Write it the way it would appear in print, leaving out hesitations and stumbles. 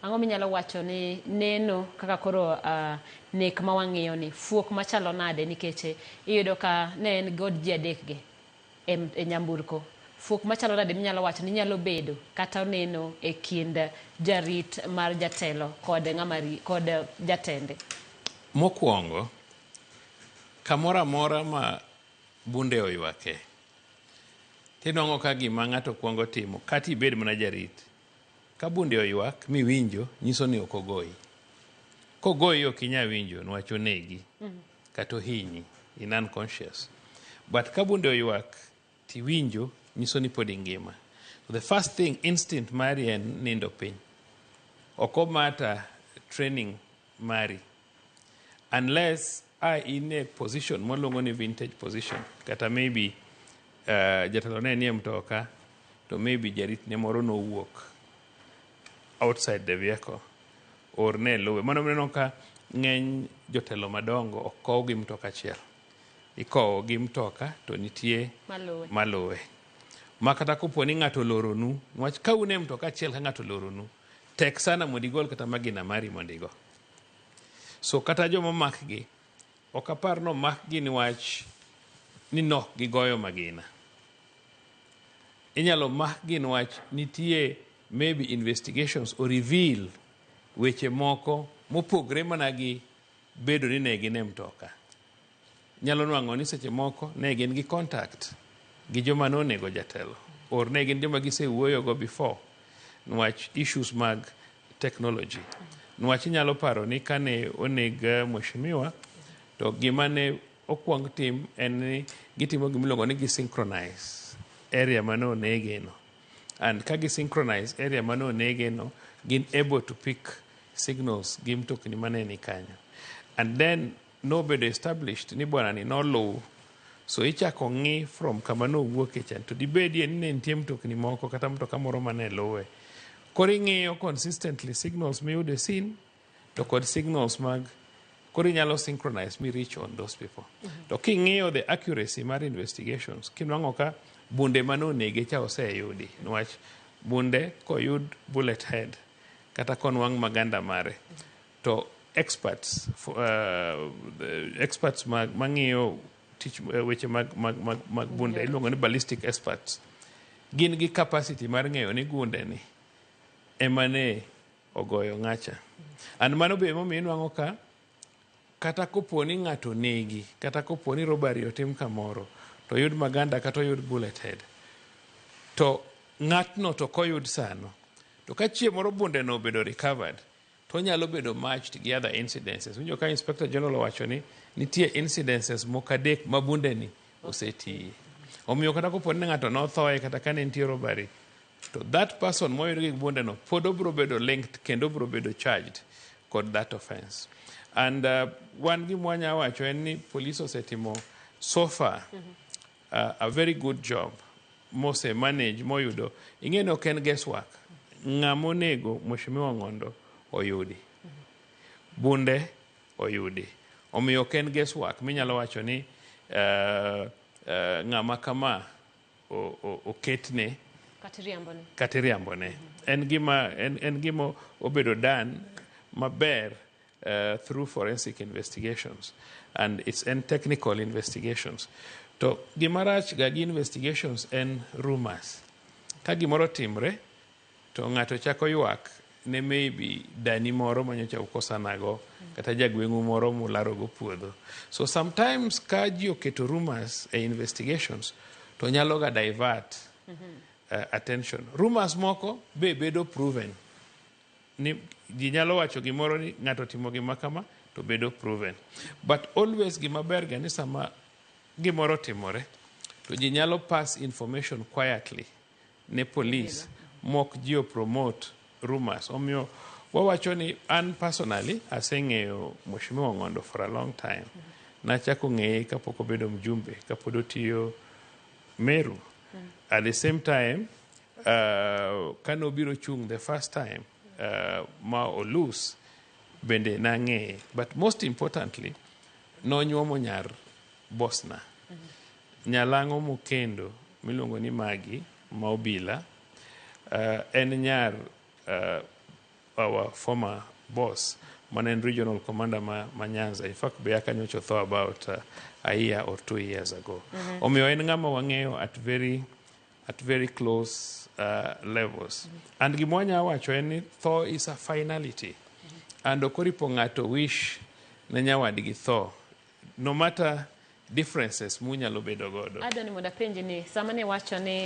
Ang'o minyalo wacho ni neno kaka koro nek ma wang'iyo ni fuok machalo nade nikech iyudo ka ne en god ji adek gi e nyamburko. Fuok machalo nade minyalo wacho ni nyalo bedo kata neno e kind jarit mar jatelo kod ng'ama kod jatende? Mokwongo, kamoro amora ma bunde oywake, tinwang'o ka gima ng'ato kwongo timo, kata ibed mana jarit, ka bunde oywak miwinjo, nyiso ni ok ogoyi. Kogoyi ok inyal winjo niwach onegi kata ohinyi, in unconscious. But ka bunde oywak tiwinjo, nyiso ni pod ingima. So the first thing, instinct mari en nindo piny. Ok omata training mari. Unless a in e position mwaluongo ni vantage position, kata maybe jatelo ne nie mtoka, to maybe jaritne moro nowuok outside the vehicle or ne luwe. Mano mineno ka ng'eny jotelo madongo ok kow gi mtoka achiel. Ikowo gi mtoka to nitie maluwe. Maluwe. Ma kata kopo ni ng'ato oloronu, niwach ka un e mtoka achiel ka ng'ato oloronu, tek sana mondo igol kata magina mari mondo igo. So kata joma omakgi, ok apar ni omakgi niwach ni nok gigoyo magina. Inyalo makgi niwach nitie maybe investigations o reveal weche moko mopogre mana gi bedo ni ne gin e mtoka. Nyalo nwang'o ni seche moko ne gin gi contact gi joma nonego jatelo or ne gin joma gisewuoyogo before niwach issues mag technology. Niwach inyalo paro ni kane oneg mheshimiwa to gima ne okwong tim en ni gitimo gimiluongo ni gisynchronize area mane onege no. And ka gisynchronize area mane onege no, gin able to pick signals gi mtokni mane ni kanyo. And then nobedo established ni bwana ni noluw. So ichako ng'i from kama nowuoke cha to dibedie ni ne nitie mtokni moko kata mtoka moro mane luwe. Koro ing'iyo consistently signals miyudo e scene to kod signals mag koro inyalo synchronize mi reach on those people. To king'iyo the accuracy mar investigations, kinwang'o ka bunde mane onege cha oseyudi niwach bunde koyud bullet head kata konwang' maganda mare to experts the experts mag mang'iyo tich weche mag bunde iluongo ni ballistic experts gin gi capacity mar ng'eyo ni gunde ni ema ne ogoyo ng'acha. And mano be emomiyo inwang'o ka kata kopo ni ng'ato negi kata kopo ni robbery otim kamoro to oyud maganda kata oyud bullet head to ng'atno to koyud sano to ka chieng' moro bunde no obedo recovered to onyalo bedo matched gi other incidences. Winjo ka Inspector General owacho ni nitie incidences moko adek ma bunde ni osetiye. Omiyo kata kopo ni ng'ato nothoe kata ka ne nitie robbery to that person moyud gi bunde no pod obiro bedo linked kendo obiro bedo charged kod that offense. And wan gima wanya wacho en ni police osetimo so far a very good job mose manage moyudo ing'e ni ok en guesswork. Ng'ama onego Mheshimiwa Ong'ondo oyudi. Bunde oyudi. Omiyo ok en guesswork minyalo wacho ni ng'ama kama oketne kata iriambone. Kata iriambone. En gima obedo done maber through forensic investigations and it's en technical investigations. To gima rach ga gi investigations en rumors. Ka gimoro timre to ng'ato chako ywak ne maybe dani moro manyocha ukosanago kata jagweng'u moro mularogo puodho. So sometimes ka ji oketo rumors e investigations to nyalo ga divert attention. Rumors moko be bedo proven ni ji nyalo wacho gimoro ni ng'ato otimo gima kama to bedo proven. But always gima ber ga ni sama gimoro otimore to ji nyalo pass information quietly ne police mok ji promote rumors. Omiyo wawacho ni an personally aseng'eyo Mheshimiwa Ong'ondo for a long time. Nachako ng'eye kapok obedo mjumbe, kapod otiyo Meru. At the same time, kanobiro chung' the first time ma olus bende nang'eye. But most importantly, nonyuomo nyar bosna. Nyalang'o mokendo miluongo ni Maggie ma obila en nyar our former boss mane en regional commander ma Nyanza. In fact, be aka nyocha otho about a year or 2 years ago. Omiyo en ng'ama wang'eyo at very close levels. And gima wanya wacho en ni tho is a finality. And ok oripo ng'ato wish ne nyawadgi tho, no matter differences munyalo bedo godo. Adwa ni mondo apenji ni sama ne wacho ni